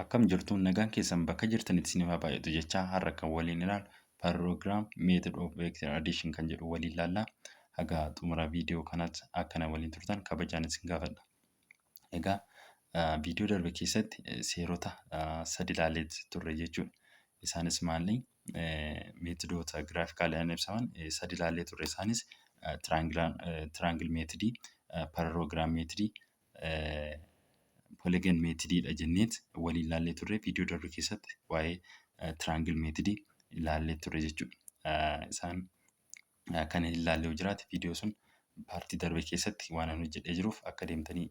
Akkam jirtu, nagaan keessan bakka jirtanitti isiniif haa baay'atu jechaa, har'a kan waliin ilaalu parallelogram method of vector addition kan jedhu waliin ilaalla. Haga xumura viidiyoo kanaatti akkana waliin turtan kabajaan isin gaafadha. Egaa viidiyoo darbe keessatti seerota sadi ilaallee turre jechuudha. Isaanis maali? Meetodoota giraafikaaliidhaan ibsaman sadi ilaallee turre. Isaanis triangle methodii, parallelogram methodii, polygon methodiidha jenneet waliin ilaallee turre. Viidiyoo darbe keessatti waa'ee triangle methodii ilaallee turre jechuudha. Isaan kan hin ilaalle yoo jiraate, viidiyoo sun paartii darbe keessatti waan ani hojjedhee jiruuf akka deemtanii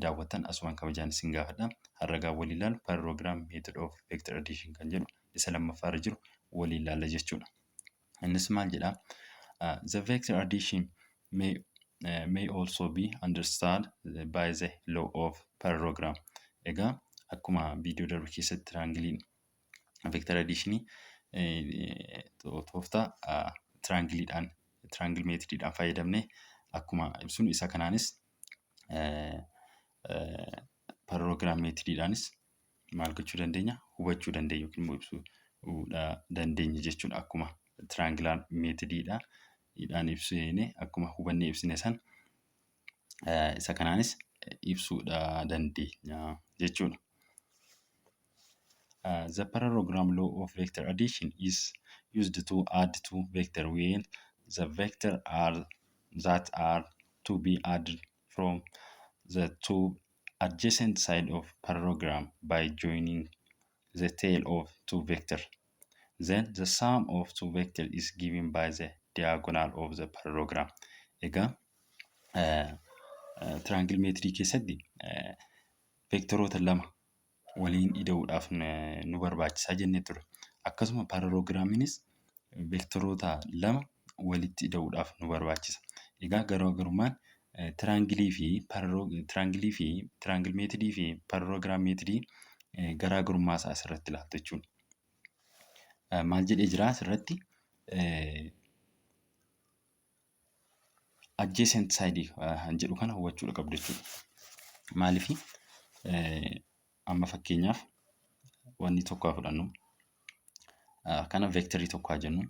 daawwattan asumaan kabajaan isin gaafadha. Har'a gaa waliin ilaalu parallelogram method of vector addition kan jedhu isa lammaffaarra jiru waliin ilaalla jechuudha. Innis maal jedhaa? The vector addition may also be understood by the law of parallelogram. Egaa akkuma viidiyoo darbe keessatti triangiliin vector additionii tooftaa triangiliidhaan, triangle methodiidhaan fayyadamnee akkuma ibsinu, isa kanaanis parallelogram methodiidhaanis maal gochuu dandeenya, hubachuu dandeenya yookiin immoo ibsuu dandeenya jechuudha. Akkuma triangular methodiidhaan ibsine, akkuma hubannee ibsine san, isa kanaanis ibsuudha dandeenya jechuudha. The parallelogram law of vector addition is used to add two vector when the vector are that are to be added from the two adjacent side of parallelogram by joining the tail of two vector. Then the sum of two vector is given by the diagonal of the parallelogram. Egaa triangle methodii keessatti veektoroota lama waliin ida'uudhaaf nu barbaachisaa jennee ture. Akkasuma parallelograamiinis veektoroota lama walitti ida'uudhaaf nu barbaachisa. Egaa garaagarummaan tiraangilii fi triangle methodii fi parallelogram methodii garaagarummaa isaa asirratti ilaaltu jechuudha. Maal jedhee jira asirratti? Adjacent side kan jedhu kana hubachuudha qabdu jechuudha. Maaliifii, amma fakkeenyaaf wanni tokko haa fudhannu. Kana veektarii tokko haa jennu.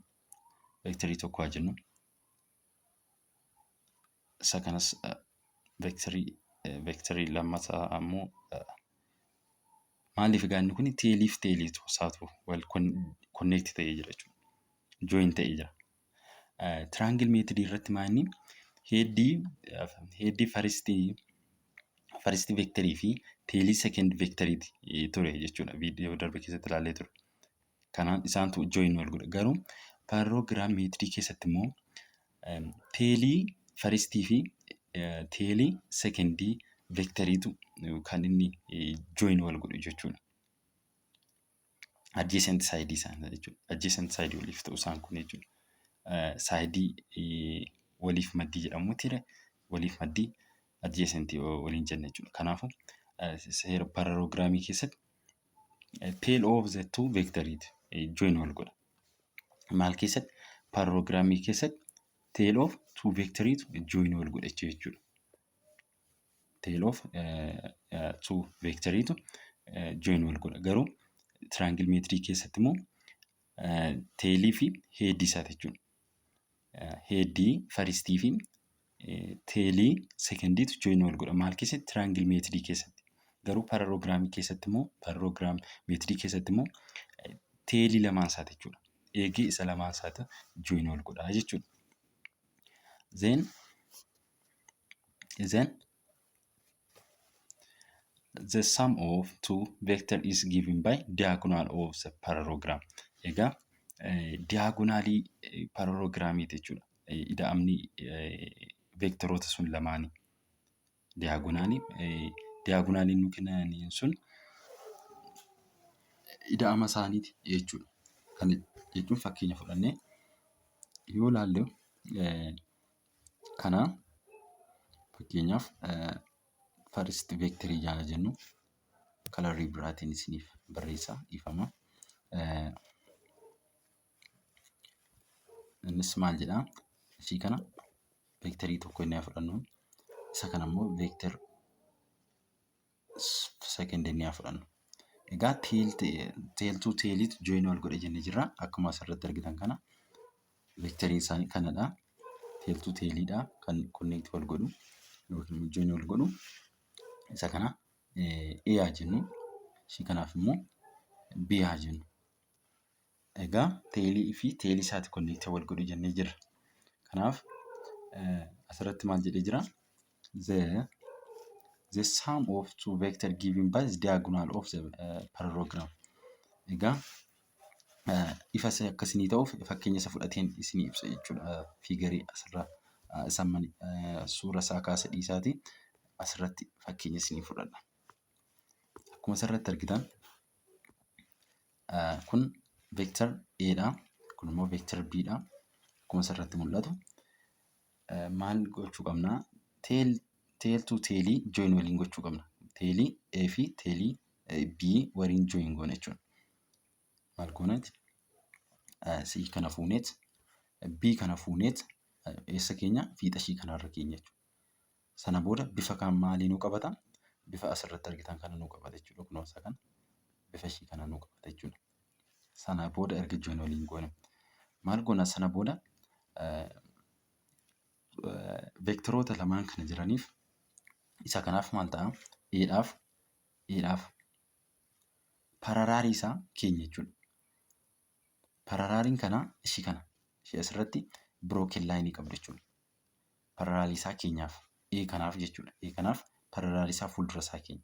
Veektarii tokko haa jennu. Isa kanas veektarii lammataa ammoo. Maaliif egaa inni kun tailiif tailii isaatu wal connect ta'ee jira jechuudha. Join ta'ee jira. Triangle methodii irratti maa inni headii firstii veektarii fi tailii second veektariiti ture jechuudha. Viidiyoo darbe keessatti ilaallee ture. Kanaan isaantu join wal godha. Garuu parallelogram methodii keessatti immoo tailii firstii fi tailii secondii veektariitu kan inni join wal godhu jechuudha. Adjacent side isaanii jechuudha. Adjacent side waliif ta'u isaan kun jechuudha. Sideii waliif maddii jedhamu ture, waliif maddii, adjacent waliin jenna jechuudha. Kanaafuu seera parallelogramii keessatti tail of the two vectoriiti join wal godha. Maal keessatti? Parallelogramii keessatti tail of two vectoriitu join wal godha jechuudha. Tail of two vectoriitu join wal godha. Garuu triangle methodii keessatti immoo tailii fi headii isaati jechuudha. Headii firstii fi tailii secondiitu join wal godha. Maal keessatti? Triangle methodii keessatti. Garuu parallelogramii keessatti immoo, parallelogram methodii keessatti immoo tailii lamaan isaati jechuudha. Eegee isa lamaan isaatu join wal godha jechuudha. Then the sum of two vector is given by diagonal of the parallelogram. Egaa diagonalii parallelogramiiti jechuudha. Ida'amni veektoroota sun lamaanii. Diagonaliin nu kennan sun ida'ama isaaniiti jechuudha. Kana jechuun fakkeenya fudhannee yoo ilaalle, kana fakkeenyaaf first veektarii haa jennu. Colorii biraatiin isiniif barreessaa, dhiifama. Innis maal jedhaa? Ishii kana veektarii tokko inni haa fudhannu. Isa kana immoo vector second inni haa fudhannu. Egaa tail to tailiitu join wal godhe jennee jirra. Akkuma asirratti argitan kana vectoriin isaanii kanadha. Tail to tailiidha kan connect wal godhu yookiin join wal godhu. Isa kana A haa jennu. Ishii kanaaf immoo B haa jennu. Egaa tailii fi tailii isaati connect wal godhu jennee jirra. Kanaaf asirratti maal jedhee jira? The sum of two vector given by the diagonal of the parallelogram. Egaa ifa akkasinii ta'uuf fakkeenya isa fudhateen isinii ibsa jechuudha. Figureii asirraa isa suura isaa kaase dhiisaati asirratti fakkeenya isinii fudhadha. Akkuma asirratti argitan kun vector A dha. Kun immoo vector B dha. Akkuma asirratti mul'atu maal gochuu qabnaa? Tail to tailii join waliin gochuu qabna. Tailii A fi tailii B waliin join goona jechuudha. Maal gooneet? C kana fuuneet B kana fuuneet eessa keenya? Fiixa ishii kanarra keenya jechuudha. Sana booda bifa kan maalii nuu qabata? Bifa asirratti argitan kana nuu qabata jechuudha. Kunoo isa kana bifa ishii kana nuu qabata jechuudha. Sana booda erga join waliin goone maal goona? Sana booda vectoroota lamaan kana jiraniif isa kanaaf maal ta'a? A'dhaaf parallelii isaa keenya jechuudha. Paralleliin kanaa ishii kana. Ishee asirratti broken lineii qabdu jechuudha. Parallelii isaa keenyaaf A kanaaf jechuudha. A kanaaf parallelii isaa fuuldura isaa keenya.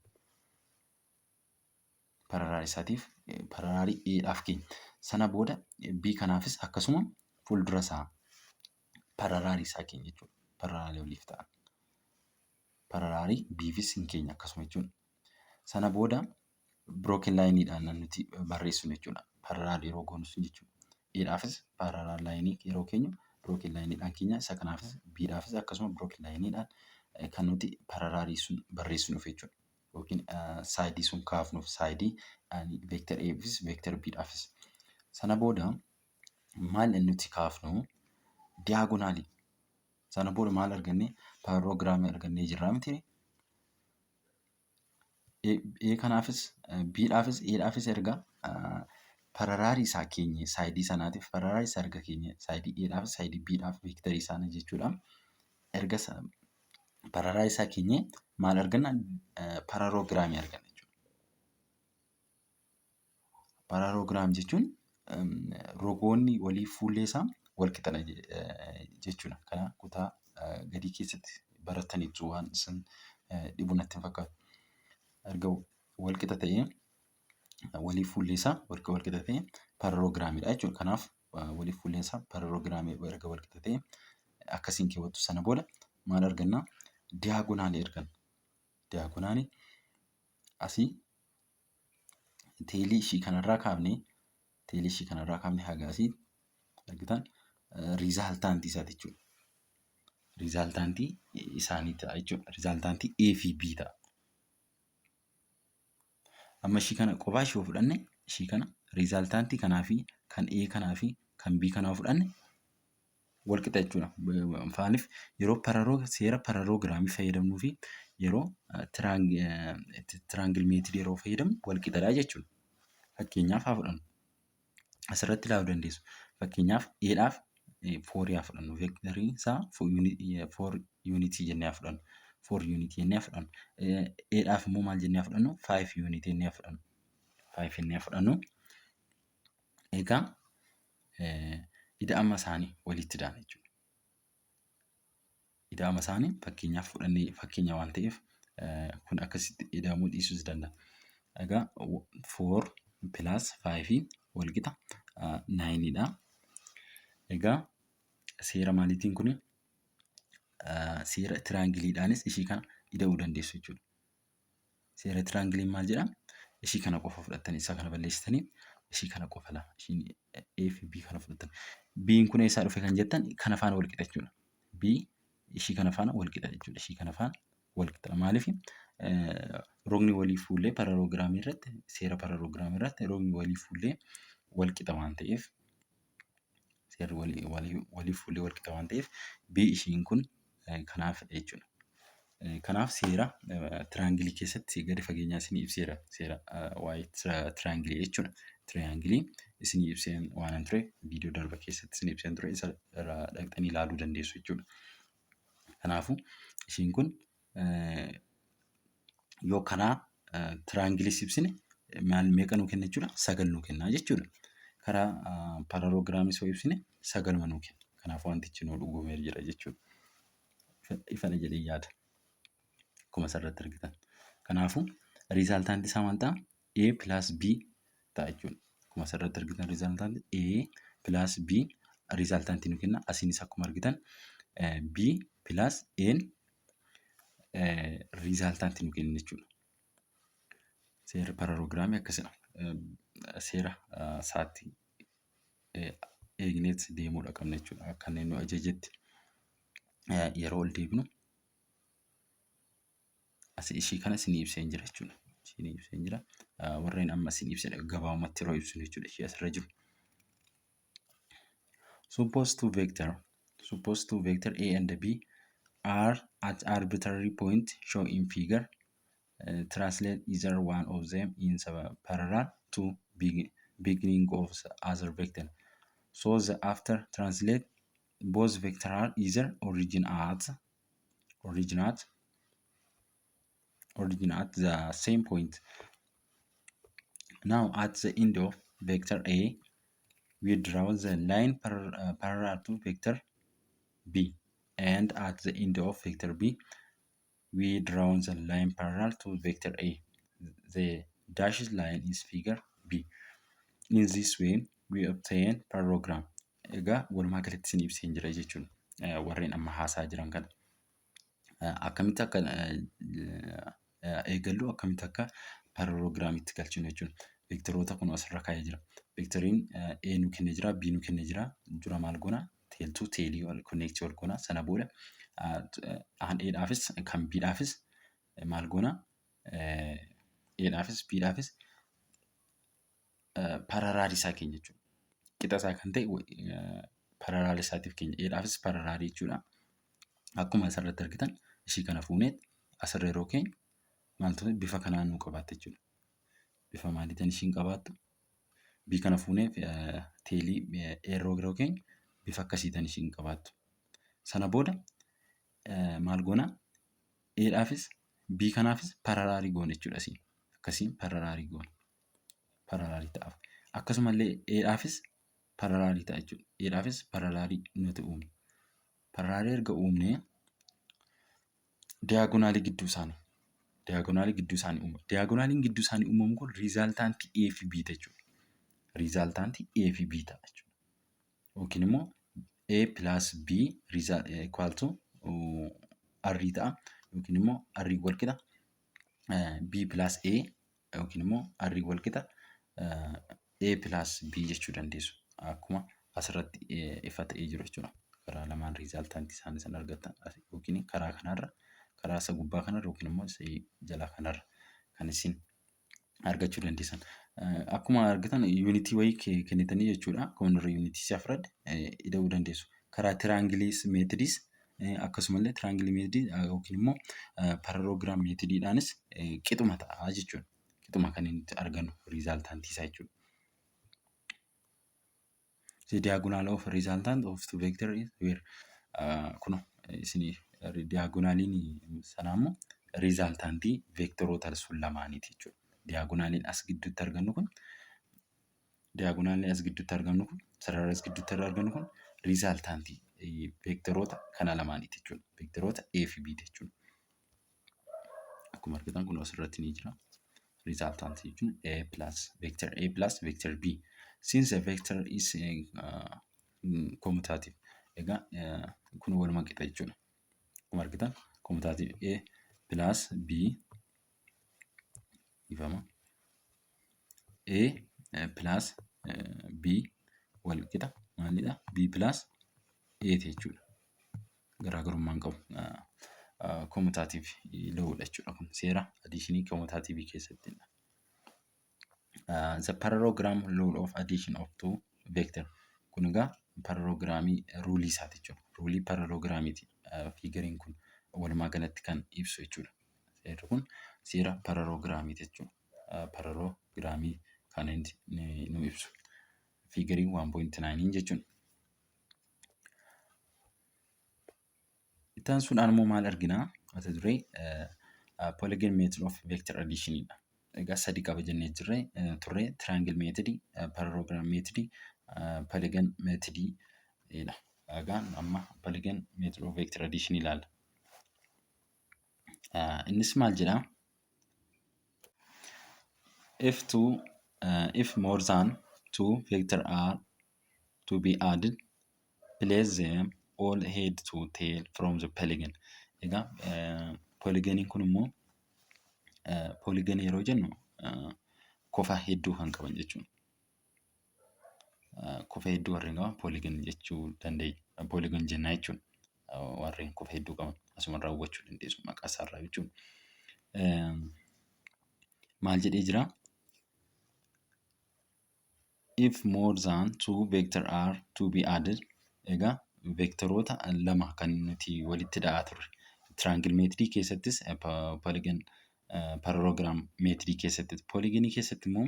Parallelii isaatiif parallelii A'dhaaf keenya. Sana booda B kanaafis akkasuma fuuldura isaa parallelii isaa keenya jechuudha. Parallelii waliif ta'an. Parallelii B'fis hin keenya akkasuma jechuudha. Sana booda broken lineiidhaan nuti barreessinu jechuudha. Parallel yeroo goonu sun jechuudha. A'dhaafis parallel lineii yeroo keenyu broken lineiidhaan keenya, isa kanaafis B'dhaafis akkasuma broken lineiidhaan kan nuti parallelii sun barreessinuuf jechuudha. Yookiin sideii sun kaafnuuf sideii vector A'fis vector B'dhaafis. Sana booda maal nuti kaafnu? Diagonalii. Sana booda maal arganne? Parallelogramii argannee jirraa miti? A kanaafis B'dhaafis A'dhaafis erga parallelii isaa keenye, sideii sanaatiif parallelii isaa erga keenye, sideii A'dhaaf sideii B'dhaaf vectorii isaanii jechuudha. Erga parallelii isaa keenye maal arganna? Parallelogramii arganna jechuudha. Parallelogram jechuun rogoonni walii fuullee isaa wal qixadha jechuudha. Kana kutaa gadii keessatti barataniitu, waan isin dhibu natti hin fakkaatu. Erga wal qixa ta'ee walii fuullee isaa wal qixa ta'ee parallelogramiidha jechuudha. Kanaaf walii fuulleen isaa parallelogramii erga wal qixa ta'ee akkasiin keewwattu, sana booda maal arganna? Diagonalii arganna. Diagonalii asii tailii ishii kanarraa kaafnee, tailii ishii kanarraa kaafnee haga asii argitan resultantii isaati jechuudha. Resultantii isaanii ta'a jechuudha. Resultantii A fi B ta'a. Amma ishii kana qophaa ishii yoo fudhanne, ishii kana resultantii kanaa fi kan A kanaa fi kan B kanaa fudhanne wal qixa jechuudha. Maaliif? Yeroo seera parallelogramii fayyadamnuu fi yeroo triangle methodii yeroo fayyadamnu wal qixadha jechuudha. Fakkeenyaaf haa fudhannu. Asirratti ilaaluu dandeessu. Fakkeenyaaf A'dhaaf fourii haa fudhannu. Vectoriin isaa four unitii jennee haa fudhannu. Four unitii jennee haa fudhannu. A'dhaaf immoo maal jennee haa fudhannu? Five unitii jennee haa fudhannu. Five jennee haa fudhannu. Egaa ida'ama isaanii walitti daana jechuudha. Ida'ama isaanii fakkeenyaaf fudhannee, fakkeenya waan ta'eef kun akkasitti ida'amuu dhiisuus danda'a. Egaa four plus fiveii wal qixa nineiidha. Egaa seera maaliitiin kuni? Seera triangleiidhaanis ishii kana ida'uu dandeessu jechuudha. Seera triangleiin maal jedhaa? Ishii kana qofa fudhattanii isa kana balleessitanii ishii kana qofa lama ishiin A fi B kana fudhattan. B'n kun eessaa dhufe kan jettan, kana faana wal qixa jechuudha. B ishii kana faana wal qixa jechuudha. Ishii kana faana wal qixa. Maaliif? Rogni walii fuullee parallelogramii irratti, seera parallelogramii irratti rogni walii fuullee wal qixa waan ta'eef, seerri walii fuullee wal qixa waan ta'eef B ishiin kun kanaaf jechuudha. Kanaaf seera triangle keessatti gadi fageenyaa isinii ibseera. Seera waa'ee triangle jechuudha. Triangle isinii ibseen waan ture, viidiyoo darba keessatti isinii ibseen ture, isa irraa dhaqxanii ilaaluu dandeessu jechuudha. Kanaafuu ishiin kun yoo karaa triangleis ibsine maal meeqa nuu kenna jechuudha? 9 nuu kenna jechuudha. Karaa parallelogramis yoo ibsine 9uma nuu kenna. Kanaaf wantichi nuu dhugoomee jira jechuudha. Ifadha jedhee yaada. Akkuma asirratti argitan. Kanaafuu resultanti isaa maal ta'a? A plus B ta'a jechuudha. Akkuma asirratti argitan resultanti A plus B resultantii nu kenna. Asiinis akkuma argitan B plus A'n resultantii nu kenna jechuudha. Seerri parallelogramii akkasidha. Seera isaatti eegneet deemuudha qabna jechuudha. Akka inni nu ajajetti yeroo ol deebinu as ishii kana isinii ibseen jira jechuudha. Isinii ibseen jira. Warreen amma isin ibsedha gabaabumatti yeroo ibsinu jechuudha ishee asirra jiru. Suppose two vector A and B are at arbitrary point shown in figure. Translate either one of them in parallel to beginning of the other vector. So the after translate both vector are either origin at the same point. Now at the end of vector A, we draw the line parallel to vector B, and at the end of vector B, we draw the line parallel to vector A. The dashed line is figure B. In this way, we obtain parallelogram. Egaa walumaa galatti isin ibseen jira jechuudha. Warreen amma haasaa jiran kana. Akkamitti akka eegallu, akkamitti akka parallelogramitti galchinu jechuudha. Vectoroota kun asirra kaa'ee jira. Vectoriin A nu kennee jira, B nu kennee jira. Dura maal goona? Tail to tailii wal connectii wal goona. Sana booda an A'dhaafis kan B'dhaafis maal goona? A'dhaafis B'dhaafis parallelii isaa keenya jechuudha. Qixa isaa kan ta'e parallelii isaatiif keenya. A'dhaafis parallelii jechuudha. Akkuma asirratti argitan ishii kana fuunee asirra yeroo keenyu maaltu bifa kanaan nuu qabaatta jechuudha. Bifa maaliitiin ishiin qabaattu? B kana fuunee tailii yeroo keenyu bifa akkasiitiin ishiin qabaattu. Sana booda maal goona? A'dhaafis B kanaafis parallelii goona jechuudha asiin. Akkasiin parallelii goona. Parallelii ta'aaf. Akkasumallee A'dhaafis parallelii ta'a jechuudha. A'dhaafis parallelii nuti uumna. Parallelii erga uumnee diagonalii gidduu isaanii diagonalii gidduu isaanii uuma. Diagonaliin gidduu isaanii uumamu kun resultantii A fi B jechuudha. Resultantii A fi B ta'a jechuudha. Yookiin immoo A plus B equal to R ta'a. Yookiin immoo R wal qixa B plus A yookiin immoo R wal qixa A plus B jechuu dandeessu. Akkuma asirratti ifa ta'ee jiru jechuudha. Karaa lamaan resultantii isaanii san argattan yookiin karaa kanarra, karaa isa gubbaa kanarra yookiin immoo isa jalaa kanarra kan isin argachuu dandeessan. Akkuma argitan unitii wayii kennitanii jechuudha. Akkuma nurra unitii si'a fudhadhe ida'uu dandeessu. Karaa triangle methodiis akkasumallee triangle methodii yookiin immoo parallelogram methodiidhaanis qixuma ta'a jechuudha. Qixuma kan nuti argannu resultantii isaa jechuudha. The diagonal of resultant of two vector is where kun isinii diagonaliin sanaa immoo resultantii vectoroota sun lamaaniiti jechuudha. Diagonaliin as gidduutti argannu kun, diagonaliin as gidduutti argannu kun, sarara as gidduutti argannu kun resultantii vectoroota kana lamaaniiti jechuudha. Vectoroota A fi B jechuudha. Akkuma argitan kun asirratti ni jira. Resultantii jechuun A plus vector A plus vector B. Since a vector is commutative. Egaa kun waluma qixa jechuudha. Akkuma argitan commutative A plus B ifama. A plus B wal qixa maalidha? B plus A jechuudha. Garaagarummaa hin qabu. Commutative lawdha jechuudha kun seera additionii commutativeii keessattidha. The parallelogram law of addition of two vector. Kun egaa parallelogramii ruleii isaati jechuudha. Ruleii parallelogramiiti figureiin kun. Walumaa galatti kan ibsu jechuudha. Seerri kun seera paraloogiraamiiti jechuudha. Paraloogiraamii kan inni nu ibsu. Fiigarii 1.9 jechuudha. Itti aansuudhaan immoo maal arginaa? Mata duree polygon method of vector addition dha. Egaa sadi qaba jennee jirre turre triangle method, parallelogram method, polygon method dha. Egaa amma polygon method of vector addition ilaalla. Innis maal jedhaa? If more than two vector are to be added, place them all head to tail from the polygon. Egaa polygoniin kun immoo polygon yeroo jennu kofa hedduu kan qaban jechuudha. Kofa hedduu warreen qaban polygon jechuu dandeenya. Polygon jennaa jechuudha. Warreen kofa hedduu qaban asumarraa hubachuu dandeessu maqaa isaarraa jechuudha. Maal jedhee jira? If more than two vector are to be added, egaa veektaroota lama kan nuti walitti dha'aa turre. Triangle method keessattis polygon parallelogram method keessattis polygonii keessatti immoo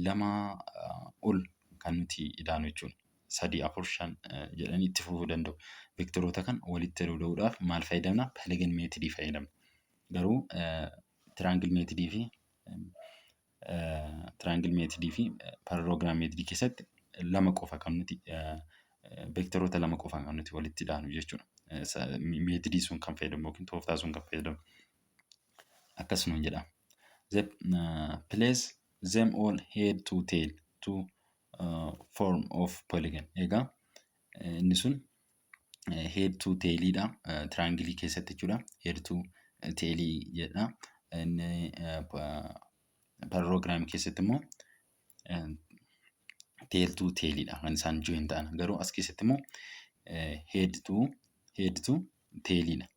lama ol kan nuti idaanu jechuudha. Sadii, afur, shan jedhanii itti fufuu danda'u. Veektoroota kan walitti ida'uudhaaf maal fayyadamna? Polygon method fayyadamna. Garuu triangle method fi triangle method fi parallelogram method keessatti lama qofa kan nuti veektoroota lama qofa kan nuti walitti idaanu jechuudha. Meetidii sun kan fayyadamu yookiin tooftaa sun kan fayyadamu. Akkas nuun jedha. The place them all head to tail to form of polygon. Egaa inni sun head to tailidha. Triangle keessatti jechuudha. Head to tail jedha. Inni parallelogram keessatti immoo tail to tailidha kan isaan join ta'an. Garuu as keessatti immoo head to tailidha.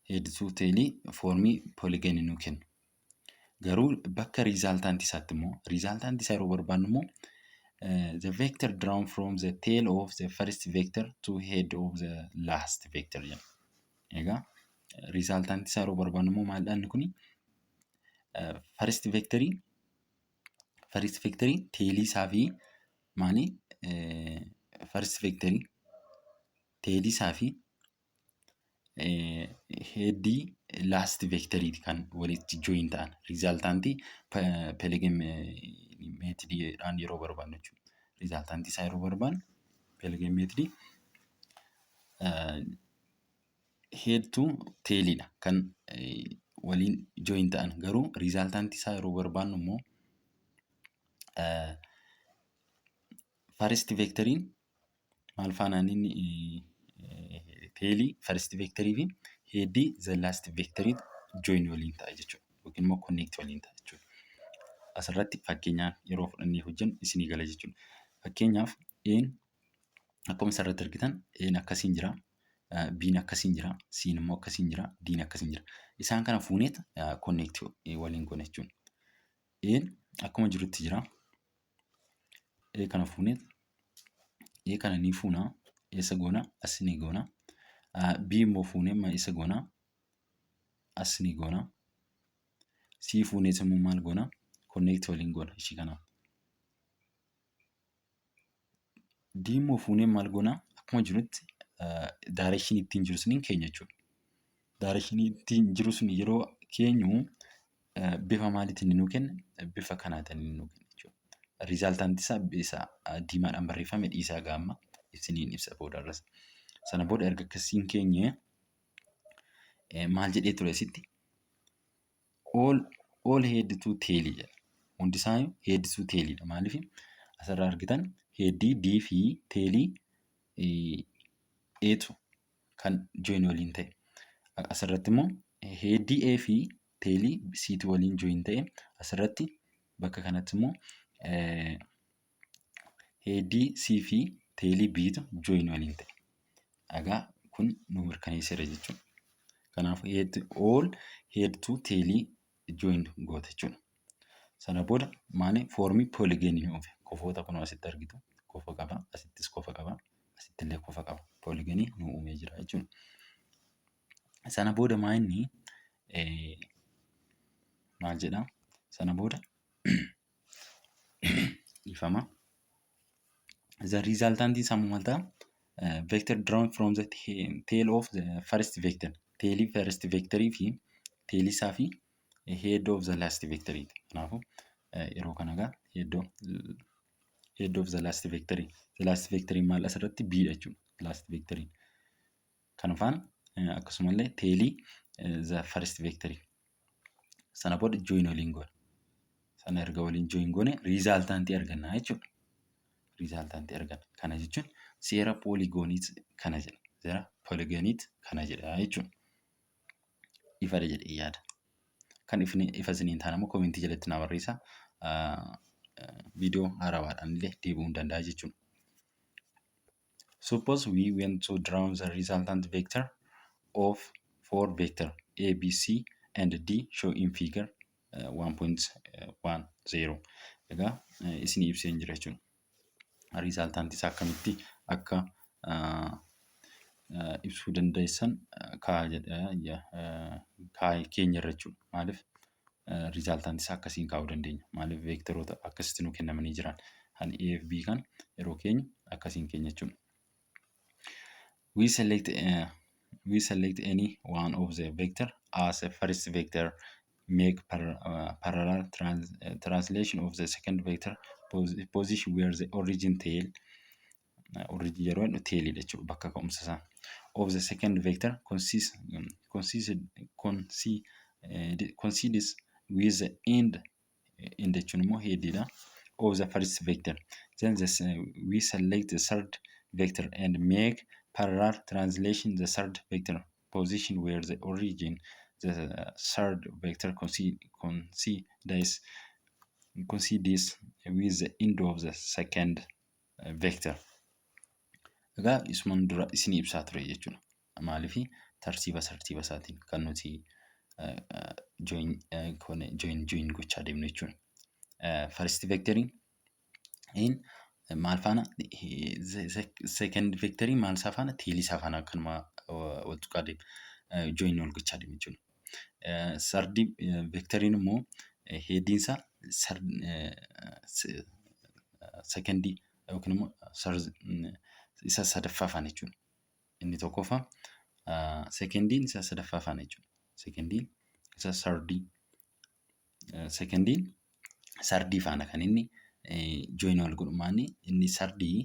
Head to tailii foormii polygonii nuu kennu. Garuu bakka riizaaltaantii isaatti immoo riizaaltaantii isaa yeroo barbaannu immoo the vector drawn from the tail of the first vector to head of the last vector jedha. Egaa riizaaltaantii isaa yeroo barbaannu immoo maalidha inni kuni? First vectorii tailii isaa fi maali? First vectorii tailii isaa fi headii last vectoriiti kan walitti join ta'an riizaaltaantii polygon methodiidhaan yeroo barbaannu jechuudha. Riizaaltaantii isaa yeroo barbaannu polygon methodii head to tailiidha kan waliin join ta'an. Garuu riizaaltaantii isaa yeroo barbaannu immoo first vectoriin maal faanaan inni tailii first vectorii fi headii the last vectorii join waliin ta'a jechuudha. Yookiin immoo connect waliin ta'a jechuudha. Asirratti fakkeenyaan yeroo fudhannee hojjennu isinii gala jechuudha. Fakkeenyaaf A'n akkuma asirratti argitan A'n akkasiin jira. B'n akkasiin jira. C'n immoo akkasiin jira. D'n akkasiin jira. Isaan kana fuuneet connect waliin goona jechuudha. A'n akkuma jirutti jira. A kana fuuneet A kana ni fuunaa. Eessa goona? As ni goona. B immoo fuunee eessa goona? As ni goona. C fuuneet immoo maal goona? Connect waliin goona ishii kanaaf. D immoo fuunee maal goona? Akkuma jirutti direction ittiin jiru suniin keenya jechuudha. Direction ittiin jiru sun yeroo keenyu bifa maaliitiin nuu kenna? Bifa kanaatiin nuu kenna jechuudha. Riizaaltaantii isaa isa diimaadhaan barreeffame dhiisaa gaamma isiniin ibsa boodarras. Sana booda erga akkasiin keenye maal jedhee ture asitti? All head to tail jedha. Hundi isaa head to tailidha. Maaliif asirraa argitan headii D fi tailii A'tu kan join waliin ta'e. Asirratti immoo headii A fi tailii C'tu waliin join ta'e. Asirratti bakka kanatti immoo headii C fi tailii B'tu join waliin ta'e. Egaa kun nu mirkaneesseera jechuudha. Kanaaf all head to tailii join goota jechuudha. Sana booda maali foormii pooligenii nu dhufe. Kofoota kun asitti argitu kofa qaba. Asittis kofa qaba. Asittillee kofa qaba. Pooligenii nu uumee jira jechuudha. Sana booda maa inni maal jedhaa? Sana booda dhiifama. The resultant isaa maal ta'a? Vector drawn from the tail of the first vector. Tailii first vectorii fi tailii isaa fi head of the last vector. Kanaafuu yeroo kana egaa head of the last vector. The last vector maal asirratti B dha jechuudha. Last vector. Kan faana akkasumallee tailii the first vector. Sana booda join waliin goona. Sana erga waliin join goone resultantii arganna jechuudha. Resultantii arganna. Kana jechuun seera polygonii kana jedha. Seera polygonii kana jedha jechuudha. Ifadha jedhee yaada. Kan ifa isiniin taane immoo commentii jalatti naa barreessaa. Viidiyoo haarawaadhaan illee deebi'uu hin danda'a jechuudha. Suppose we want to draw the resultant vector of four vector A, B, C and D show in figure 1.10. Egaa isinii ibsee jira jechuudha. Resultant isaa akkamitti akka ibsuu dandeessan kaa'ee keenya irra jechuudha. Maaliif resultant isaa akkasiin kaa'uu dandeenya. Maaliif vectoroota akkasitti nu kennamanii jiran. Kan A fi B kan yeroo keenyu akkasiin keenya jechuudha. We select any one of the vector as a first vector, make parallel translation of the second vector position where the origin tail, origin yeroo jedhu tailidha jechuudha, bakka ka'umsa isaa, of the second vector coincides with the end, end jechuun immoo headiidha, of the first vector. Then we select the third vector and make parallel translation the third vector position where the origin the third vector coincides with the end of the second vector. Egaa isuman dura isinii ibsaa ture jechuudha. Maaliif tartiiba isaatiin kan nuti join join gochaa deemnu jechuudha. First vectoriin maal faana, second vectoriin maal isaa faana, tailii isaa faana akkanuma wal tuqaa deema. Join wal gochaa deema jechuudha. Third vectoriin immoo headiin isaa secondii yookiin immoo isa sadaffaa faana jechuudha. Inni tokkoffaa secondiin isa sadaffaa faana jechuudha. Secondiin isa thirdii, secondiin thirdii faana kan inni join wal godhu maani inni thirdii,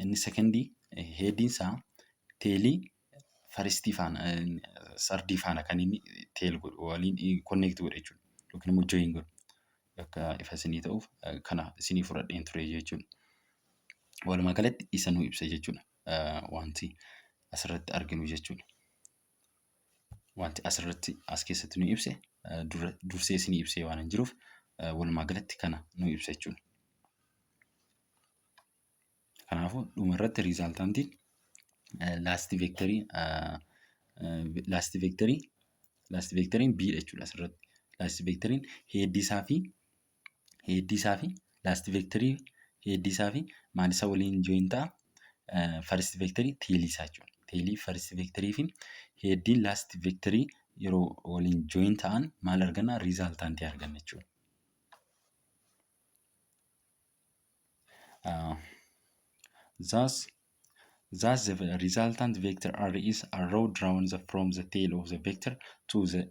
inni secondii headiin isaa tailii firstii faana, thirdii faana kan inni tail godhu, waliin connect godhu jechuudha. Yookiin immoo join godhu. Akka ifa isinii ta'uuf kana isinii fudhadheen ture jechuudha. Walumaa galatti isa nu ibsa jechuudha. Wanti asirratti arginu jechuudha. Wanti asirratti as keessatti nu ibse dursee isinii ibsee waan hin jiruuf walumaa galatti kana nu ibsa jechuudha. Kanaafuu dhumarratti resultantiin last vectoriin B dha jechuudha asirratti. Last vectoriin headii isaa fi last vectorii headii isaa fi maal isa waliin join ta'a? First vectorii tailii isaa jechuudha. Tailii first vectorii fi headiin last vectorii yeroo waliin join ta'an maal arganna? Resultantii arganna jechuudha. Thus the resultant vector R is a arrow drawn from the tail of the vector to the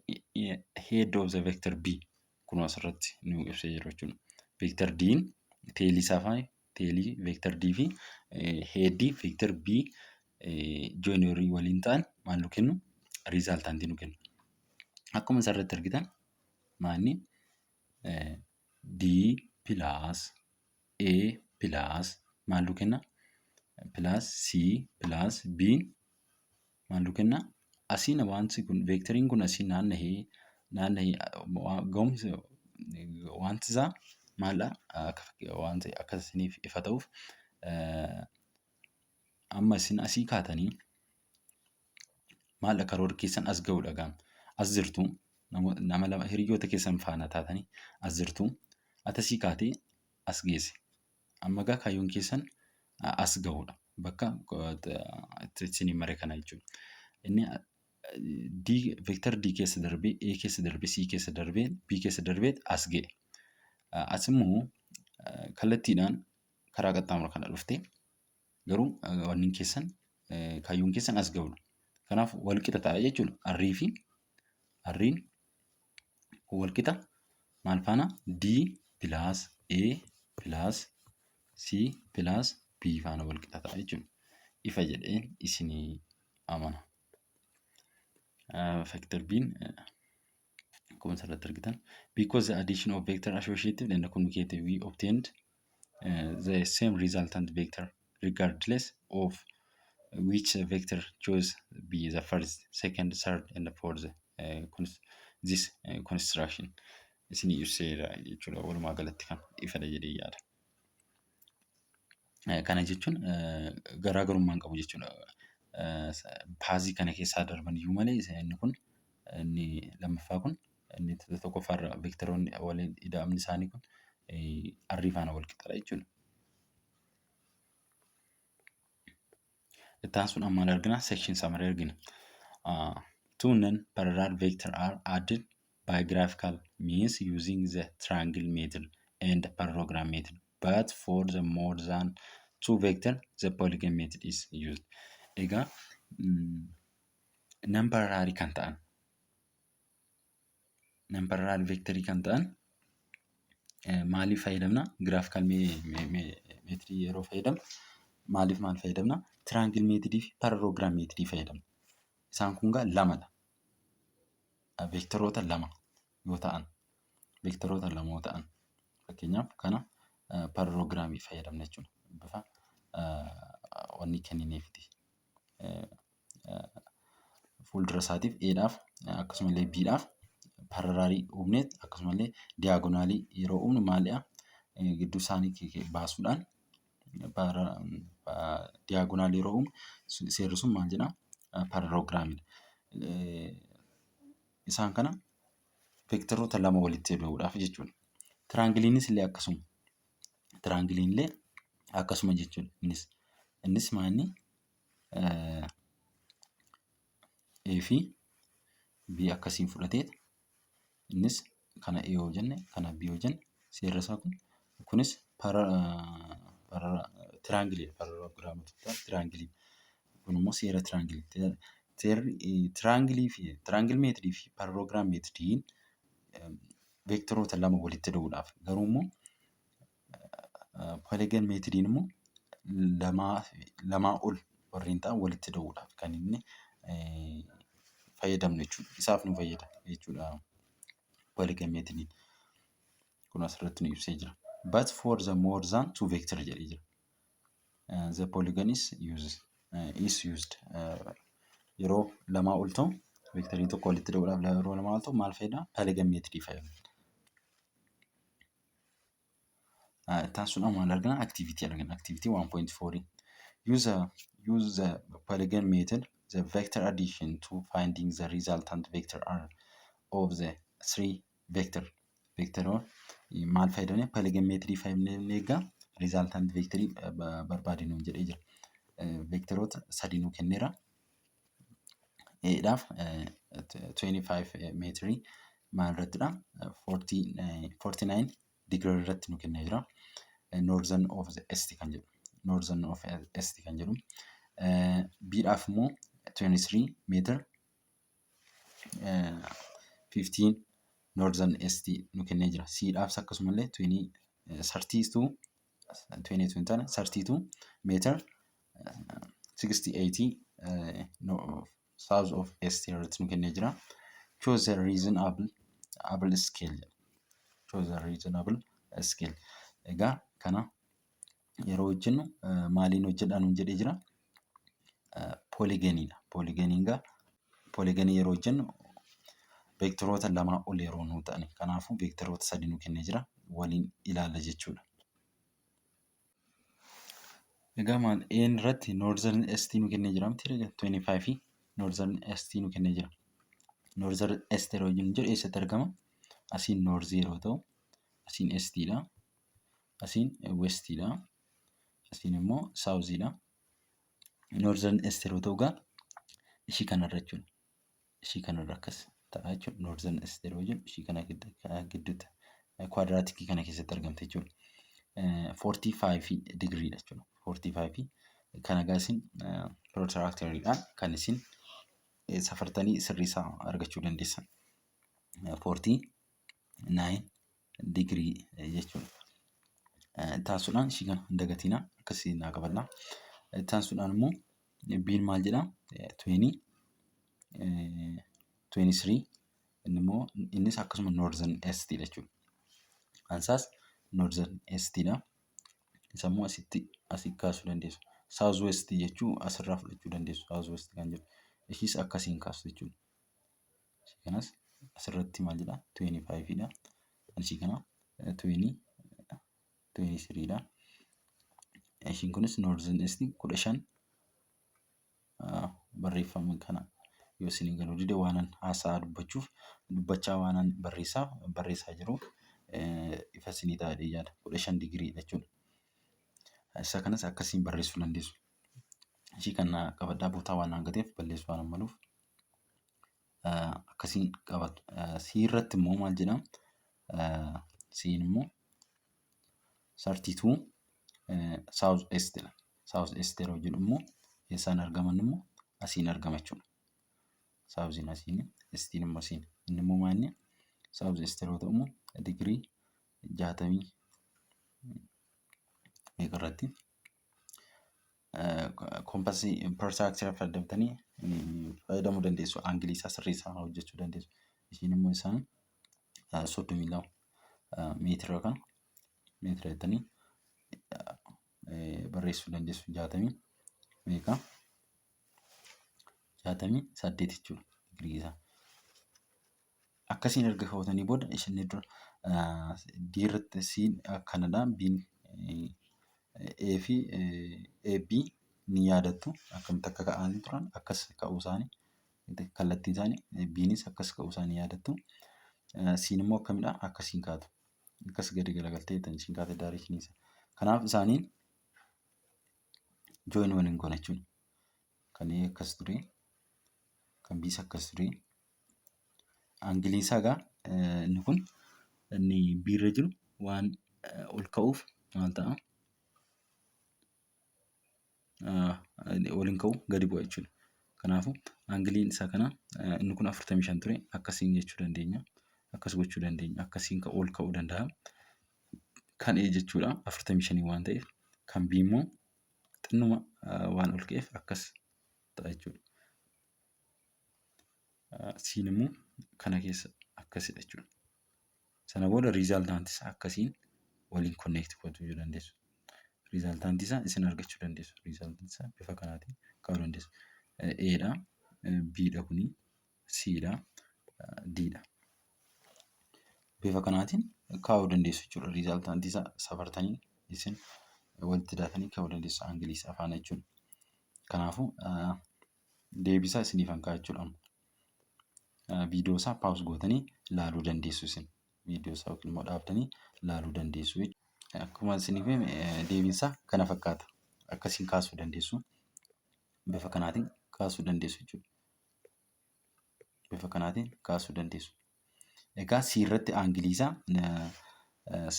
head of the vector B. Kun asirratti nu ibsee jiru jechuudha. Vector D'n tailii isaa fi tailii vector D fi headii vector B join waliin ta'an maal nu kennu? Resultantii nu kennu. Akkuma asirratti argitan maalni D plus A plus maal nu kenna? Plus C plus B maal nu kenna? Asiin wanti kun vectoriin kun asiin naanna'ee naanna'ee ga'umsi wanti isaa maaldha? Wanti akka isiniif ifa ta'uuf amma isin asii kaatanii maal karoora keessan as ga'uudha gaama. As jirtu, nama lama hiriyoota keessan faana taatanii as jirtu, ati asii kaatee as geesse. Amma egaa kaayyoon keessan as ga'uudha. Bakka isinii mare kana jechuudha. Inni D, vector D keessa darbee, A keessa darbee, C keessa darbee, B keessa darbee as ga'e. As immoo kallattiidhaan karaa qaxxaamura kana dhufte, garuu wanni keessan, kaayyoon keessan as ga'udha. Kanaaf wal qixa ta'a jechuudha. R'ii fi R'iin wal qixa maal faana? D plus A plus C plus B faana wal qixa ta'a jechuudha. Ifa jedheen isinii amana. Vector B'n akkuma asirratti argitan, because the addition of vector associative and commutative, we obtained the same resultant vector regardless of which vector choose be the first, second, third and fourth. This construction isinii ibseera jechuudha. Walumaa galatti kan ifadha jedhee yaada. Kana jechuun garaagarummaa hin qabu jechuudha. Pathii kana keessaa darban iyyuu malee, inni kun, inni lammaffaa kun, inni tokkoffaarra vectoroonni waliin ida'amni isaanii kun R faana wal qixxaadha jechuudha. Itti aansuun maal argina? Section summary argina. Two non-parallel vector are added by graphical means using the triangle method and parallelogram method. But for the more than two vector, the polygon method is used. Egaa non-parallel kan ta'an, non-parallel vectorii kan ta'an maaliif fayyadamna? Graphical method yeroo fayyadamnu maaliif maal fayyadamna? Triangle method fi parallelogram method fayyadamna. Isaan kun gaa lamadha. Vectoroota lama yoo ta'an, vectoroota lama yoo ta'an, fakkeenyaaf kana parallelogramii fayyadamna jechuudha. Bifa wanni kennineefiti. Fuuldura isaatiif A'dhaaf akkasumallee B'dhaaf parallelii uumneet, akkasumallee diagonalii yeroo uumnu maalidha? Gidduu isaanii baasuudhaan diagonalii yeroo uumnu seerri sun maal jedhaa? Parallelogramiidha. Isaan kana vectoroota lama walitti hidhuudhaaf jechuudha. Triangleiinis illee akkasuma. Triangleiin illee akkasuma jechuudha. Innis maali? A fi B akkasiin fudhatee, innis kana A yoo jenne, kana B yoo jenne, seerri isaa kun kunis triangleiidha. Parallelogramii triangleii. Kun immoo seera triangleii. Seerri triangleii fi triangle methodii fi parallelogram methodiin vectoroota lama walitti hidhuudhaaf, garuu immoo polygon methodiin immoo lamaa ol warreen ta'an walitti hidhuudhaaf kan inni fayyadamnu jechuudha. Isaaf nu fayyada jechuudha polygon methodiin. Kun asirratti nu ibsee jira. But for the more than two vector jedhee jira. The polygon is used. Yeroo lamaa ol ta'u, vectorii tokko walitti hidhuudhaaf yeroo lamaa ol ta'u maal fayyada? Polygon methodii fayyadamna. Itti aansuudhaan maal argina? Activity argina. Activity 1.4. Use the polygon method, the vector addition, to finding the resultant vector R of the three vector. Vector maal fayyadamne? Polygon methodii fayyadamne egaa resultant vectorii barbaadi nuun jedhee jira. Vectoroota sadii nuu kenneera. A'dhaaf 25 meetirii maal irrattidha? 49 digirii irratti nu kennee jira. Northern of the East kan jedhu. Northern of East kan jedhu. B'dhaaf immoo 23 meter 15 Northern East nu kennee jira. C'dhaafis akkasumallee 20 32 20 32 meter 68 south of East irratti nu kennee jira. Choose a reasonable able scale jedha. Choose a reasonable scale. Egaa kana yeroo hojjennu maaliin hojjedhaa nuun jedhee jira? Polygoniidha. Polygoniin egaa polygonii yeroo hojjennu vectoroota lamaa ol yeroo nuu ta'ani. Kanaafuu vectoroota sadii nu kennee jira. Waliin ilaalla jechuudha. Egaa maal, A'n irratti Northern East nu kennee jira miti? 25 Northern East nu kennee jira. Northern East yeroo jennu jedhu eessatti argama? Asiin North yeroo ta'u, asiin Eastidha. Asiin Westidha. Asiin immoo Southidha. Northern East yeroo ta'u egaa Ishii kanarra jechuudha. Ishii kanarra akkas ta'a jechuudha. Northern east yeroo jennu ishii kana gidduutti quadrantii kana keessatti argamte jechuudha. 45 digriidha jechuudha. 45 kana egaa isin protractoriidhaan kan isin safartanii sirrii isaa argachuu dandeessan. 49 digirii jechuudha. Taasisuudhaan ishii kana hin dagatinaa, akkasii naa qabadhaa. Taasisuudhaan immoo B'n maal jedhaa? 23, inni immoo innis akkasuma northern eastidha jechuudha. Ansaas northern eastidha. Isa immoo asitti asii kaasuu dandeessu. South west jechuu asirraa fudhachuu dandeessu. South west kan jedhu. Ishiis akkasiin kaastu jechuudha. Ishii kanas asirratti maal jedhaa? 25 dha. Ishii kana 23 dha. Ishiin kunis northern east 15. Barreeffama kana yoo isin galuu dide, waanan haasaa dubbachuuf dubbachaa waanan barreessaa jiru ifa isinii ta'a jedhee yaada. 15 digiriidha jechuudha. Isa kanas akkasiin barreessuu dandeessu. Ishii kana qabadhaa, bootaa waan hangateef balleessuu waan maluuf akkasiin qabatu. C irratti immoo maal jedhaa? C'n immoo 32 south east dha. South east yeroo jedhu immoo eessaan argaman immoo asiin argama jechuudha. Southiin asiin, eastiin immoo asiin. Inni immoo maal inni south east yeroo ta'u immoo digirii 60 meeqa irratti compassii protractor fayyadamtanii fayyadamuu dandeessu. Angleii isaa sirrii isaa hojjechuu dandeessu. Ishiin immoo isaan 32 meetira kan meetira jettanii barreessuu dandeessu. 60 meeqa? 68 jechuudha digirii isaa. Akkasiin erga kaawwatanii booda isheen dura D irratti C'n akkanadha. B'n A fi AB ni yaadattu, akkamitti akka ka'anii turan, akkas ka'uu isaanii, kallattiin isaanii, B'nis akkas ka'uu isaanii yaadattu. C'n immoo akkamidha? Akkasiin kaatu. Akkas gadi garagaltee ishiin kaate directionii isaa. Kanaaf isaaniin join waliin goona jechuudha. Kan A akkas ture, kan B's akkas ture. Angleiin isaa egaa inni kun inni B irra jiru waan ol ka'uuf maal ta'a? Ol hin ka'u, gadi bu'a jechuudha. Kanaafuu angleiin isaa kana inni kun 45 ture, akkasiin jechuu dandeenya. Akkas gochuu dandeenya. Akkasiin ol ka'uu danda'a. Kan A jechuudha 45 waan ta'eef, kan B immoo xinnuma waan ol ka'eef akkas ta'a jechuudha. C'n immoo kana keessa akkasidha jechuudha. Sana booda resultantii isaa akkasiin waliin connect gochuu dandeessu. Resultantii isaa isin argachuu dandeessu. Resultantii isaa bifa kanaatiin kaa'uu dandeessu. A dha, B dha kuni, C dha, D dha. Bifa kanaatiin kaa'uu dandeessu jechuudha. Resultantii isaa safartanii isin walitti daatanii kaa'uu dandeessu angleii isaa faana jechuudha. Kanaafuu deebisaa isiniifan kaa'a jechuudha. Viidiyoo isaa pause gootanii ilaaluu dandeessu isin. Viidiyoo isaa yookiin immoo dhaabdanii ilaaluu dandeessu jechuudha. Akkuma isiniif hime, deebiin isaa kana fakkaata. Akkasiin kaasuu dandeessu. Bifa kanaatiin kaasuu dandeessu jechuudha. Bifa kanaatiin kaasuu dandeessu. Egaa C irratti angleii isaa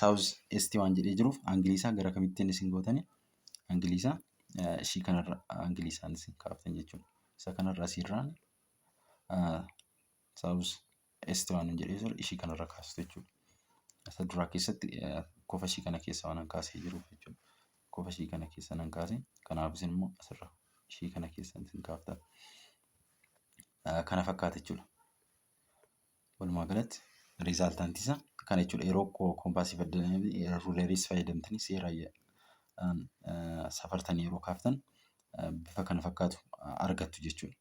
south east waan jedhee jiruuf angleii isaa gara kamittiin isin gootanii angleii isaa ishii kanarra angleii isaan isin kaaftan jechuudha. Isa kanarra asirraan south east waan jedhee jiru ishii kanarra kaastu jechuudha. Isa duraa keessatti kofa ishii kana keessa waan kaasee jiruuf jechuudha. Kofa ishii kana keessa nan kaase, kanaaf isin immoo asirra ishii kana keessa isin kaaftan. Kana fakkaata jechuudha. Walumaa galatti resultantii isaa kana jechuudha. Yeroo compassii fayyadamtanii, ruleriis fayyadamtanii, seera safartanii yeroo kaaftan bifa kana fakkaatu argattu jechuudha.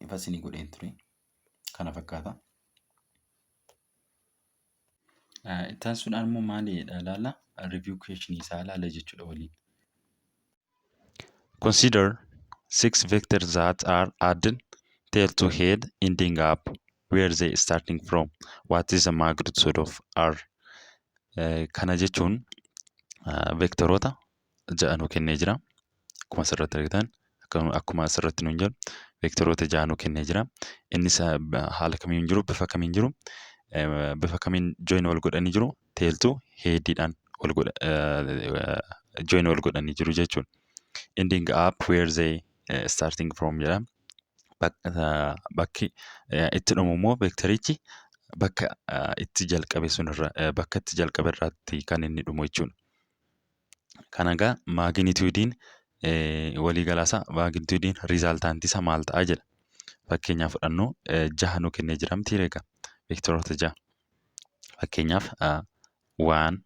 Ifa isinii godheen ture. Kana fakkaata. Itti aansuudhaan immoo maalidha ilaalla? Review question isaa ilaalla jechuudha waliin. Consider six vectors that are added tail to head, ending up where they starting from. What is the magnitude of R? Kana jechuun vectoroota 6 nu kennee jira. Akkuma asirratti argitan Akkuma asirratti nuun jedhu veektaroota 6 nu kennee jira. Innis haala kamiin jiru, bifa kamiin jiru, bifa kamiin join wal godhanii jiru? Tail to headiidhaan wal godha, join wal godhanii jiru jechuudha. Ending up where they starting from jedha. Bakki itti dhumu immoo veektarichi bakka itti jalqabe sunirra, bakka itti jalqabe irraatti kan inni dhumu jechuudha. Kana egaa magnitudeiin waliigalaasaa, magnitudeiin resultantii isaa maal ta'a jedha. Fakkeenyaaf fudhannu, 6 nu kennee jira miti egaa, veektaroota 6. Fakkeenyaaf waan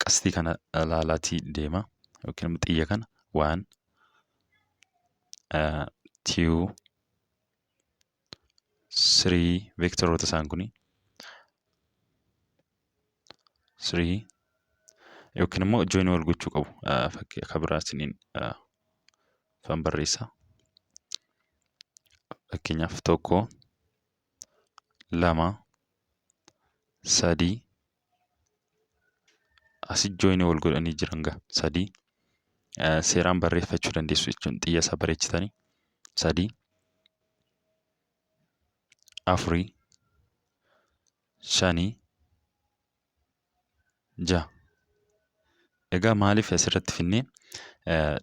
qastii kana ilaalaatii deema yookiin immoo xiyya kana, one, two, three, veektaroota isaan kuni three yookiin immoo join wal gochuu qabu. Fakkii akka biraa isiniin fan barreessa. Fakkeenyaaf tokko, lama, sadii, asi join wal godhanii jiran gaa, sadii, seeraan barreeffachuu dandeessu jechuun xiyya isaa bareechitanii, sadii, afurii, shanii, ja'a. Egaa maaliif asirratti finnee?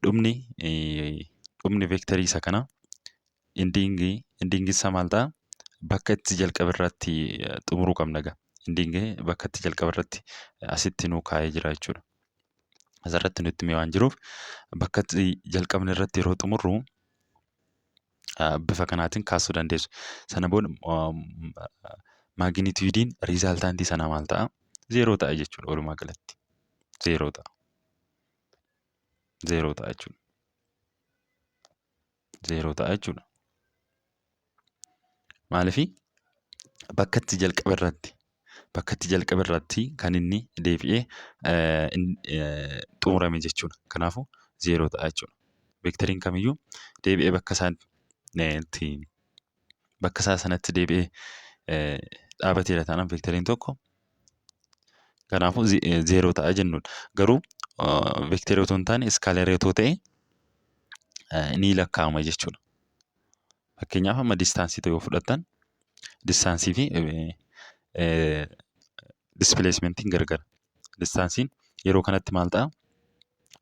Dhumni veektarii isa kanaa, endingii isaa maal ta'a? Bakka itti jalqabe irratti xumuruu qabna egaa. Endingii bakka itti jalqabe irratti asitti nuu kaa'ee jira jechuudha. Asirratti nutti himee waan jiruuf, bakka itti jalqabne irratti yeroo xumurru bifa kanaatiin kaasuu dandeessu. Sana booda magnitudeiin resultantii sanaa maal ta'a? Zeeroo ta'a jechuudha walumaa galatti. Zeeroo ta'a. Zeeroo ta'a jechuudha. Zeeroo ta'a jechuudha. Maaliifii? Bakka itti jalqabe irratti kan inni deebi'ee xumurame jechuudha. Kanaafuu zeeroo ta'a jechuudha. Veektariin kamiyyuu deebi'ee bakka isaa sanatti deebi'ee dhaabateera taanaan veektariin tokko kanaafuu zeeroo ta'a jennuudha. Garuu veektarii otoo hin taane scalarii otoo ta'e ni lakkaa'ama jechuudha. Fakkeenyaaf amma distanceii yoo fudhattan, distanceii fi displacementiin gargar. Distanceiin yeroo kanatti maal ta'a?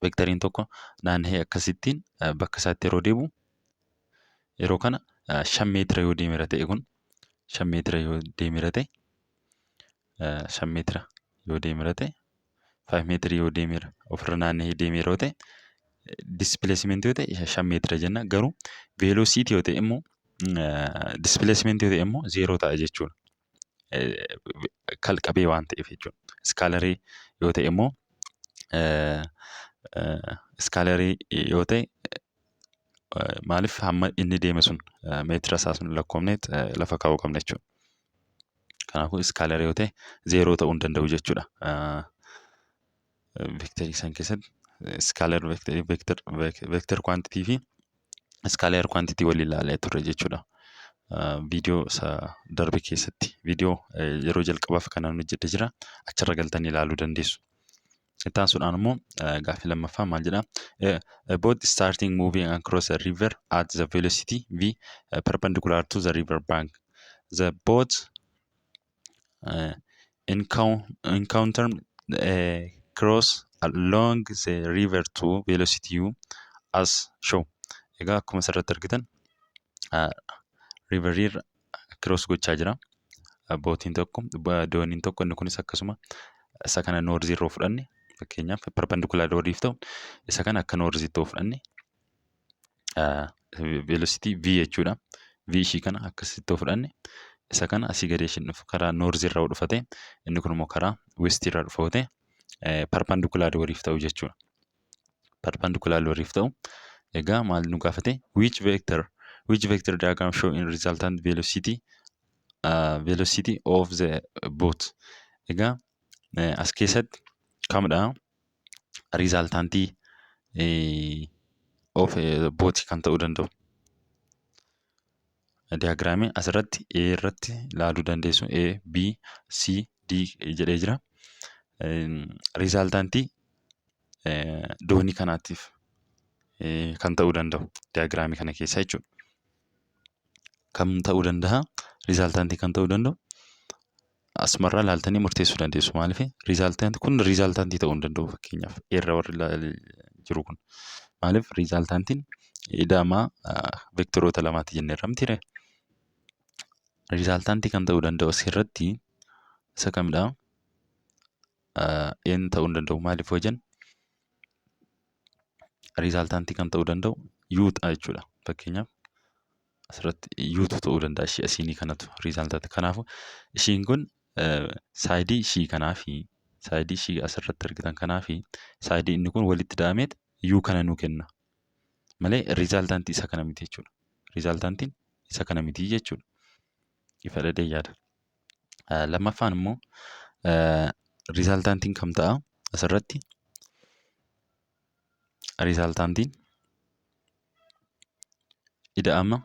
Veektariin tokko naanna'ee akkasittiin bakka isaatti yeroo deebi'u, yeroo kana 5 meetira yoo deemeera ta'e, kun 5 meetira yoo deemeera ta'e, 5 meetira yoo deemeera ta'e, 5 meetirii yoo deemeera, ofirra naanna'ee deemeera yoo ta'e, displacementii yoo ta'e 5 meetira jenna. Garuu velocity yoo ta'e immoo, displacementii yoo ta'e immoo zeeroo ta'a jechuudha. Kalqabee waan ta'eef jechuudha. Scalarii yoo ta'e immoo, scalarii yoo ta'e, maaliif hamma inni deeme sun meetira isaa sun lakkoofneet lafa kaa'uu qabna jechuudha. Kanaafuu scalarii yoo ta'e zeeroo ta'uu hin danda'u jechuudha. Veektarii san keessatti scalar veektarii, vector quantity fi scalar quantity waliin ilaalee turre jechuudha. Viidiyoo isa darbe keessatti, viidiyoo yeroo jalqabaaf kanan hojjedhe jira, achirra galtanii ilaaluu dandeessu. Itti aansuudhaan immoo gaaffii lammaffaa maal jedhaa? A boat starting moving across a river at the velocity v perpendicular to the river bank. The boat encounter cross along the river to velocity u as show. Egaa akkuma asirratti argitan riverii irra cross gochaa jira. Boatiin tokko, dooniin tokko, inni kunis akkasuma isa kana northii irra fudhanne, fakkeenyaaf perpendicular waliif ta'u, isa kana akka northiitti yoo fudhanne, velocity v jechuudha. V ishii kana akkasitti yoo fudhanne, isa kana asii gadi ishiin dhufu karaa northii irraa dhufa ta'e, inni kun immoo karaa westii irraa dhufa ta'e, perpendicular waliif ta'u jechuudha. Perpendicular waliif ta'u. Egaa maal nu gaafate? Which vector diagram show in resultant velocity of the boat? Egaa as keessatti kamidha resultantii of boat kan ta'uu danda'u? Diagramii asirratti A irratti ilaaluu dandeessu. A, B, C, D jedhee jira. Resultantii doonii kanaatiif kan ta'uu danda'u diyaagiraamii kana keessa jechuudha. Kam ta'uu danda'a? Resultantii kan ta'uu danda'u asumarraa ilaaltanii murteessuu dandeessu. Maaliif resultantii kun resultantii ta'uu hin danda'u fakkeenyaaf irra warri jiru kun. Maaliif resultantiin ida'ama vektoroota lamaati jenneerra mitiiree? Resultantii kan ta'uu danda'u asirratti isa kamidha? N ta'uu hin danda'u. Maaliif yoo jennu resultantii kan ta'uu danda'u U ta'a jechuudha. Fakkeenyaaf asirratti Utu ta'uu danda'a ishee asiinii kanatu resultantii. Kanaafuu ishiin kun saayidii ishii kanaa fi saayidii ishii asirratti argitan kanaa fi saayidii inni kun walitti da'ameet U kana nuu kenna. Malee resultantii isa kana miti jechuudha. Resultantiin isa kana miti jechuudha. Ifa dhadhee yaada. Lammaffaan immoo resultantiin kam ta'a asirratti? Resultantiin ida'ama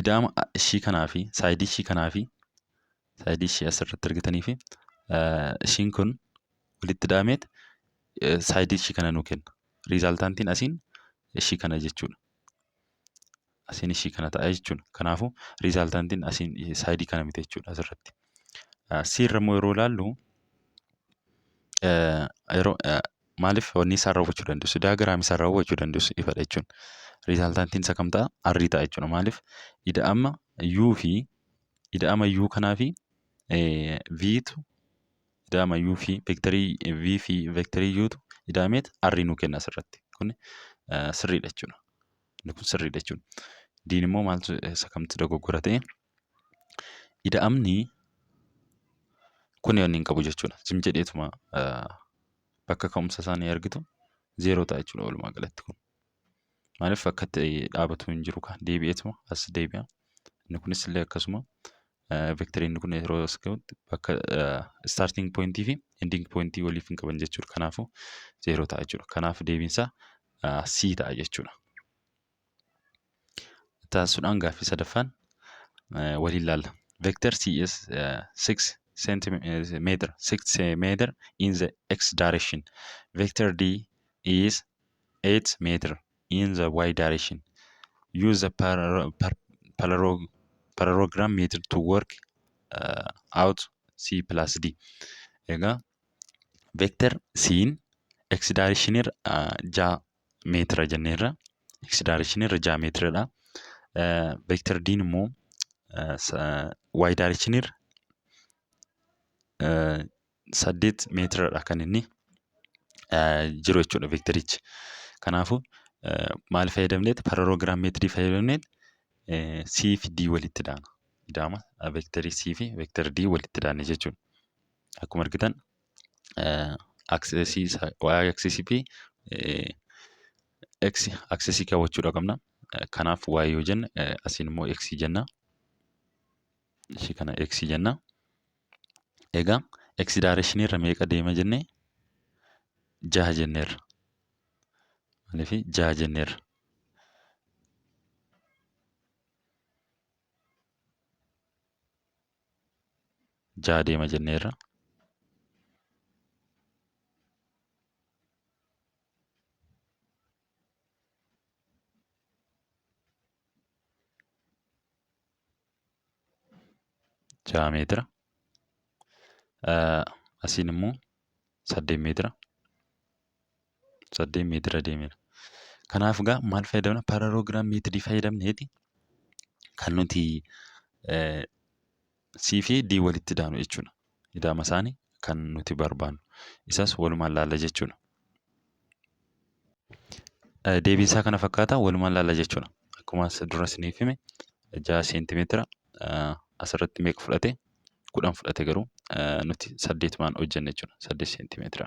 ida'ama ishii kanaa fi saayidii ishii kanaa fi saayidii ishii asirratti argitanii fi ishiin kun walitti ida'ameet saayidii ishii kana nuu kenna. Resultantiin asiin ishii kana jechuudha. Asiin ishii kana ta'a jechuudha. Kanaafuu resultantiin asiin saayidii kana miti jechuudha asirratti. C irra immoo yeroo ilaallu yeroo maaliif wanni isaa raawwachuu dandeessu diyaagiraamii isaa raawwachuu dandeessu ifadha jechuudha. Resultantiin isa kam ta'a? R ta'a jechuudha. Maaliif ida'ama U fi ida'ama U kanaa fi V tu ida'ama U fi vektarii V fi vektarii U tu ida'ameet R nuu kenna asirratti. Kun sirriidha jechuudha. Inni kun sirriidha jechuudha. Diin immoo maaltu isa kamtu dogoggora ta'e? Ida'amni kun wanni hin qabu jechuudha. Zim jedheetuma bakka ka'umsa isaanii argitu zeeroo ta'a jechuudha walumaa galatti kun. Maaliif akka itti dhaabatu hin jiru kan deebi'eetuma as deebi'a. Inni kunis illee akkasuma vektarii inni kun yeroo as ga'utti bakka starting pointii fi ending pointii waliif hin qaban jechuudha. Kanaafuu zeeroo ta'a jechuudha. Kanaaf deebiinsaa C ta'a jechuudha. Itti aansuudhaan gaaffii sadaffaan waliin ilaalla. Vector C is 6 centimeter, 6 meter in the x direction. Vector D is 8 meter in the y direction. Use the parallelogram method to work out C plus D. Egaa vector C'n x direction irra 6 meetira jenneerra. X direction irra 6 meetiradha. Vector D'n immoo y direction irra 8 meetiradha kan inni jiru jechuudha vectorichi. Kanaafuu maal fayyadamneet parallelogram meetirii fayyadamneet C fi D walitti daana. Idaama vectorii C fi vector D walitti daane jechuudha. Akkuma argitan aksesii y aksesii fi x aksesii kaawwachuudha qabna. Kanaaf y yoo jenne asiin immoo x jenna. Ishii kana x jenna. Egaa x direction irra meeqa deema jenne? Jaha jenneerra. Maaliif jaha jenneerra. Jaha deema jenneerra. Jaha meetira. Asiin immoo 8 meetira. 8 meetira deemeera. Kanaaf egaa maal fayyadamna? Parallelogram meetirii fayyadamneeti kan nuti C fi D walitti daanu jechuudha. Idaama isaanii kan nuti barbaannu. Isas walumaan laalla jechuudha. Deebiin isaa kana fakkaata walumaan laalla jechuudha. Akkuma as dura isiniif hime 6 seentimeetira asirratti meeqa fudhate? 10 fudhate garuu nuti saddeetumaan hojjenna jechuudha. 8 seentimeetira.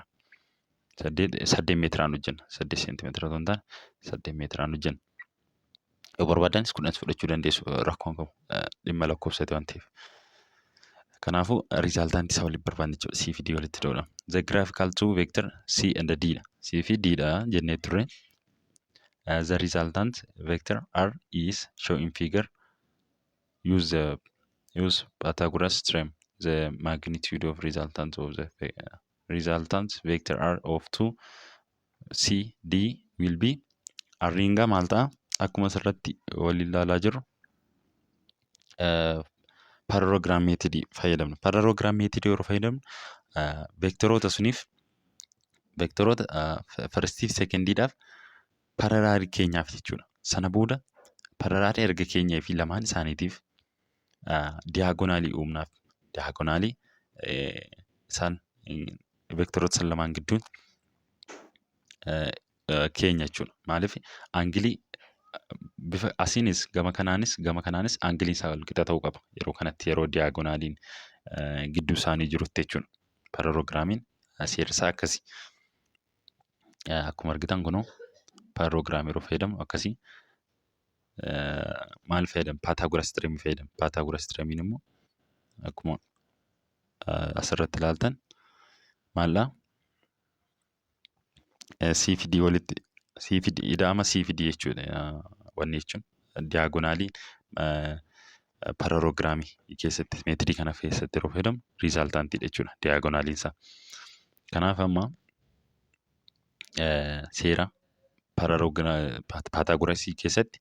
8 meetiraan hojjenna. 8 seentimeetira otoo hin taane 8 meetiraan hojjenna. Yoo barbaaddanis 10 fudhachuu dandeessu rakkoon qabu dhimma lakkoofsati waan ta'eef. Kanaafuu riizaaltaantii isaa waliin barbaanne jechuudha. C fi D walitti hidhuudha. The graphical two vector C and D dha. C fi D dha jennee turre. The resultant vector R is shown in figure. Use the use Pythagoras theorem. The magnitude of resultant of the resultant vector R of 2 C D will be. Arriin gaa maal ta'a? Akkuma asirratti waliin ilaalaa jirru parallelogram methodii fayyadamna. Parallelogram methodii yeroo fayyadamnu veektaroota suniif, veektaroota firstii fi secondiidhaaf parallelii keenyaaf jechuudha. Sana booda parallelii erga keenyee fi lamaan isaaniitiif diagonalii uumnaaf. Diagonalii isaan veektaroota san lamaan gidduu keenya jechuudha. Maaliif, angleii bifa asiinis gama kanaanis angleiin isaa wal qixa ta'uu qaba. Yeroo kanatti, yeroo diagonaliin gidduu isaanii jirutti jechuudha. Parallelogramiin seerri isaa akkasi. Akkuma argitan kunoo parallelogramii yeroo fayyadamu akkasii. Maal fayyadama? Pythagoras theoremii fayyadama. Pythagoras theoremiin immoo akkuma asirratti ilaaltan maaldhaa? C fi D walitti, C fi D, ida'ama C fi D jechuudha. Wanni jechuun diagonalii parallelogramii keessatti, methodii kana keessatti yeroo fayyadamu resultantiidha jechuudha diagonaliin isaa. Kanaaf amma seera Pythagorasii keessatti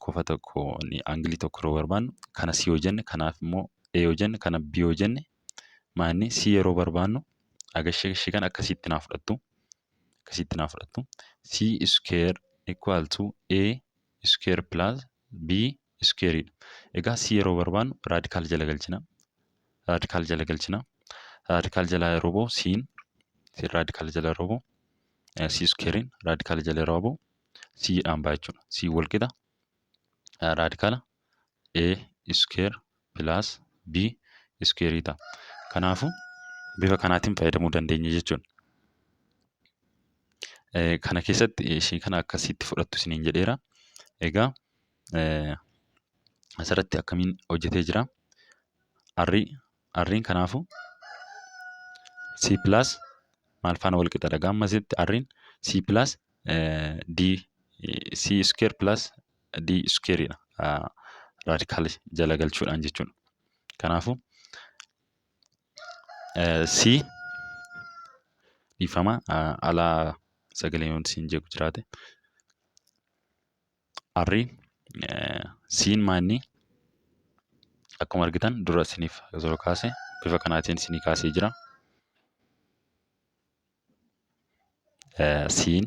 kofa tokko, angleii tokko yeroo barbaannu, kana C yoo jenne, kanaaf immoo A yoo jenne, kana B yoo jenne, maanni C yeroo barbaannu agashee ishee kana akkasitti naa fudhattu. Akkasitti naa fudhattu. C square equal to A square plus B square dha. Egaa C yeroo barbaannu radical jala galchina. Radical jala galchina. Radical jala yeroo bahu C'n, C radical jala yeroo bahu, C squarein radical jala yeroo bahu C dhaan ba'a jechuudha. C wal qixa radicala A square plus B square ta'a. Kanaafuu bifa kanaatiin fayyadamuu dandeenya jechuudha. Kana keessatti ishee kana akkasitti fudhattu isiniin jedheera. Egaa asirratti akkamiin hojjetee jira? Arriin kanaafuu C plus maal faana wal qixadha? Gama asitti arriin C plus D, C square plus D square dha. Radical jala galchuudhaan jechuudha. Kanaafuu C, dhiifama, alaa sagalee yoon siin jeequ jiraate. Arriin C'n maanni akkuma argitan dura isiniif osoo kaase bifa kanaatiin isinii kaasee jira. C'n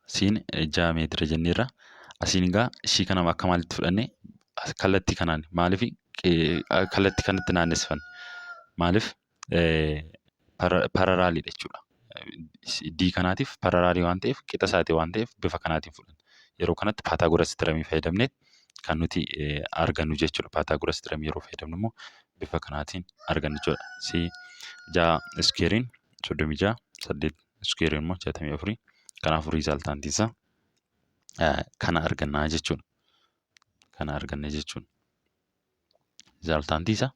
6 meetira jenneerra. Asiin egaa ishii kana akka maalitti fudhanne? Kallattii kanaan. Maaliif kallattii kanatti naannessifanne? Maaliif? Paralleliidha jechuudha. D kanaatiif parallelii waan ta'eef, qixa isaati waan ta'eef bifa kanaatiin fudhanne. Yeroo kanatti Pythagoras theoremii fayyadamnee kan nuti argannu jechuudha. Pythagoras theoremii yeroo fayyadamnu immoo bifa kanaatiin arganna jechuudha. C 6 squareiin 36, 8 squareiin immoo 64. Kanaafuu resultantiin isaa kana argannaa jechuudha. Kana arganna jechuudha. Resultantii isaa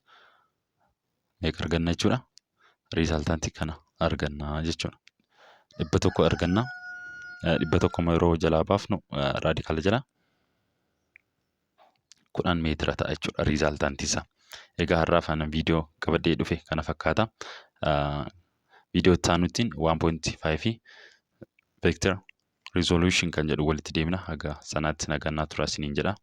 meeqa arganna jechuudha? Resultantii kana argannaa jechuudha. 100 arganna. 100 yeroo jalaa baafnu radicala jala 10 meetira ta'a jechuudha resultantii isaa. Egaa har'aaf ana viidiyoo qabadhee dhufe kana fakkaata. Viidiyoo itti aanutti 1.5 vector resolution kan jedhu walitti deemna. Haga sanaatti nagaan naa turaa isiniin jedha.